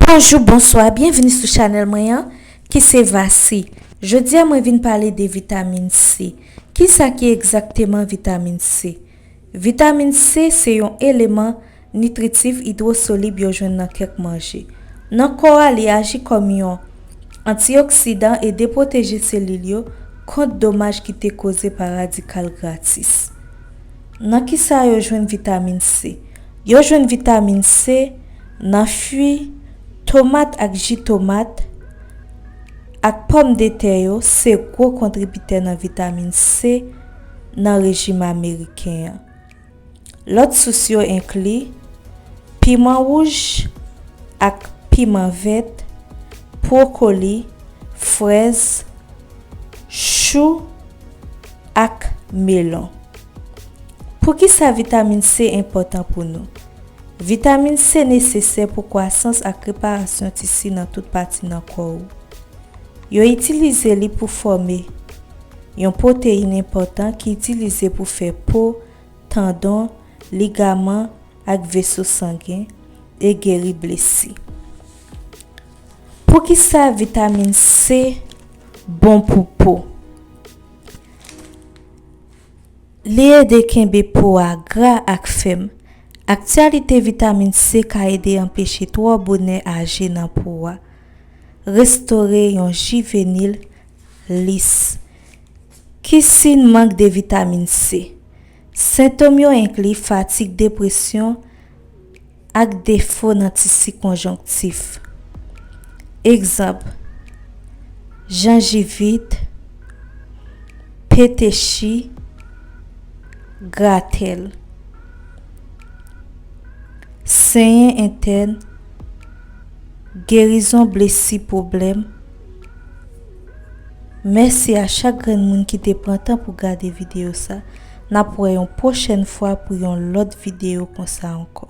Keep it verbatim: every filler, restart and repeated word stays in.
Bonjou, bonswa, byenvini sou chanèl mwen an, ki se Vasi. Jodi a mwen vin pale de vitamin C. Kisa ki egzakteman vitamin C? Vitamin C se yon eleman nitritif idwosolib yo jwenn nan kèk manje. Nan kò a, li aji kòm yon antioksidan e depwoteje selil yo kont domaj ki te koze pa radikal gratis. Nan kisa yo jwenn vitamin C? Yo jwenn vitamin C nan fwi, tomat ak ji tomat, ak pòmdetè yo se gwo kontribitè nan vitamin C nan rejim ameriken an. Lòt sous yo enkli piman wouj ak piman vèt, pwokoli, frèz, chou ak melon. Poukisa vitamin C enpòtan pou nou? Vitamin C nesesè pou kwasans ak reparasyon tisi nan tout pati nan kò ou. Yo itilize li pou fòme yon pwoteyin enpòtan ki itilize pou fè po, tandon, ligaman ak veso sangen e geri blesi. Poukisa vitamin C bon pou po? Li ede kenbe po a gra ak fèm. Aktyalite vitamin C ka ede anpeche twò bonè aje nan po a, restore yon jivenil lis. Ki siy mank de vitamin C? Sentòm yo enkli fatig, depresyon, ak defo nan tisi konjonktif. Egzanp, janjivit, petechi, gratèl, senyen entèn, gerizon blesi, pwoblèm. Mèsi a chak grenn moun ki te pran tan pou gade videyo sa. N ap wè yon pwochèn fwa pou yon lòt videyo konsa ankò.